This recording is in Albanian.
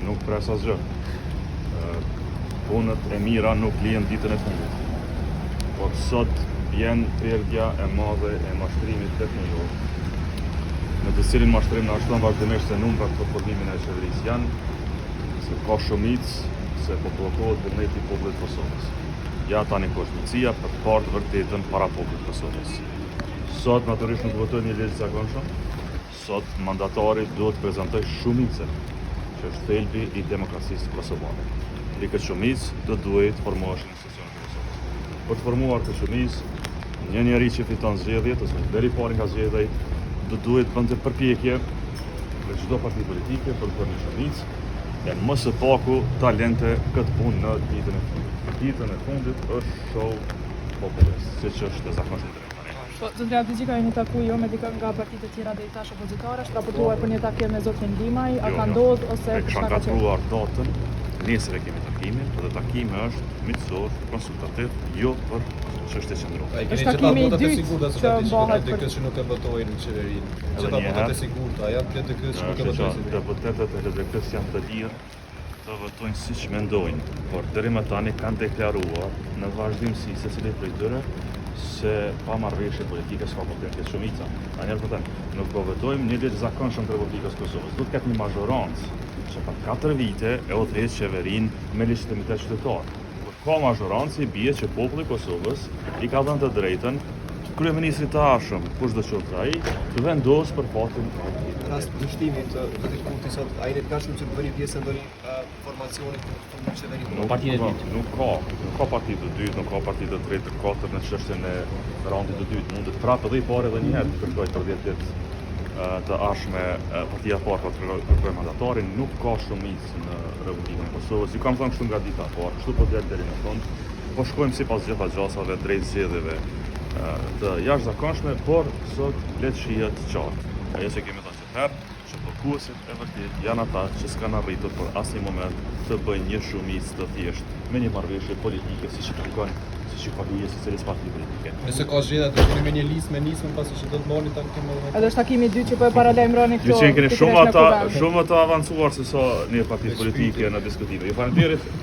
Nuk pres asgjë. Punët e mira nuk lihen ditën e fundit. Por sot vjen perdja e madhe e mashtrimit 8-mujor, në të cilin mashtrim na është thënë vazhdimisht se numrat për formimin e qeverisë janë, se ka shumicë, se po bllokohet vullneti i popullit të Kosovës. Ja tani ku është mundësia për të parë të vërtetën para popullit të Kosovës. Sot natyrisht nuk votojmë një ligj të zakonshëm. Sot mandatari duhet të prezantojë shumicën, që është thelbi i demokracisë kosovare. Mbi këtë shumicë do duhej të formoheshin institucionet e Kosovës. Për të formuar këtë shumicë, një njeri që fiton zgjedhjet ose del i pari nga zgjedhjet, do duhej të bënte përpjekje me çdo parti politike për të bërë një shumicë e më së paku ta lente këtë punë në ditën e fundit. Ditën e fundit është show populist, siç është e zakonshme deri tani. Po, zotri Abdixhiku, jeni taku jo me dikë nga partitë e tjera deri tash opozitare, është raportuar për një takim me zotrin Limaj, a Jo, ka jo. ndodhur ose E kisha çka ka qenë? ngatërruar datën, nesër e kemi takimin, dhe takimi është miqësor, konsultativ, jo për çështje qendrore. A i keni Është gjitha takimi i votat e dytë sigurta se që ata që mbahet LDK për- që nuk e votojnë qeverinë. Edhe Gjitha një votat herë. e sigurta, janë LDK që nuk e Është votojnë që qeverinë. deputetët e LDK-s janë të lirë të votojnë siç mendojnë, por deri më tani kanë deklaruar në vazhdimësi secili prej tyre se pa marrëveshje politike s'ka kuptim këtë shumica. Tani po them, nuk po votojmë një ligj zakonshëm të Republikës së Kosovës. Do të ketë një mazhorancë që për 4 vite e udhëheq qeverinë me legjitimitet qytetar. Kur ka mazhorancë i bie që populli i Kosovës i ka dhënë të drejtën kryeministrit të ardhshëm, kush do qoftë ai, të vendosë për fatin e tij. Rast dështimit të zotit Kurti sot, a jeni të gatshëm që të bëni pjesë e ndonjë formacioni për të formuar qeverinë? Nuk Partinë e ka, dytë. nuk ka parti të dytë, nuk ka parti të tretë, të katërt në çështjen e raundit të dytë. Mundet prapë edhe i parë edhe një herë të kërkoj për 10 vjet të ardhshme partia e parë për të kërkoj mandatarin, nuk ka shumicë në Republikën e Kosovës. Ju kam thënë kështu nga dita e parë, kështu po del deri në fund. Po shkojmë sipas gjitha gjasave drejt zgjedhjeve të jashtëzakonshme, por sot le të shihet qartë. Ajo që kemi thënë gjithherë, që bllokuesit e vërtet janë ata që s'kan arritur për asnjë moment të bëjnë një shumicë të thjeshtë me një marrëveshje politike siç i kërkon, siç i ka hije secilës parti politike. Nëse ka zgjedhje, do shkoni me një listë me nismën pasi që do të marrin takim edhe me Edhe është takimi i dytë që po e paralajmëroni Ju këto. që keni pikërisht shumë në ata Kuvend. shumë të avancuar se sa një parti Veç politike pyetje. në diskutime. Ju faleminderit.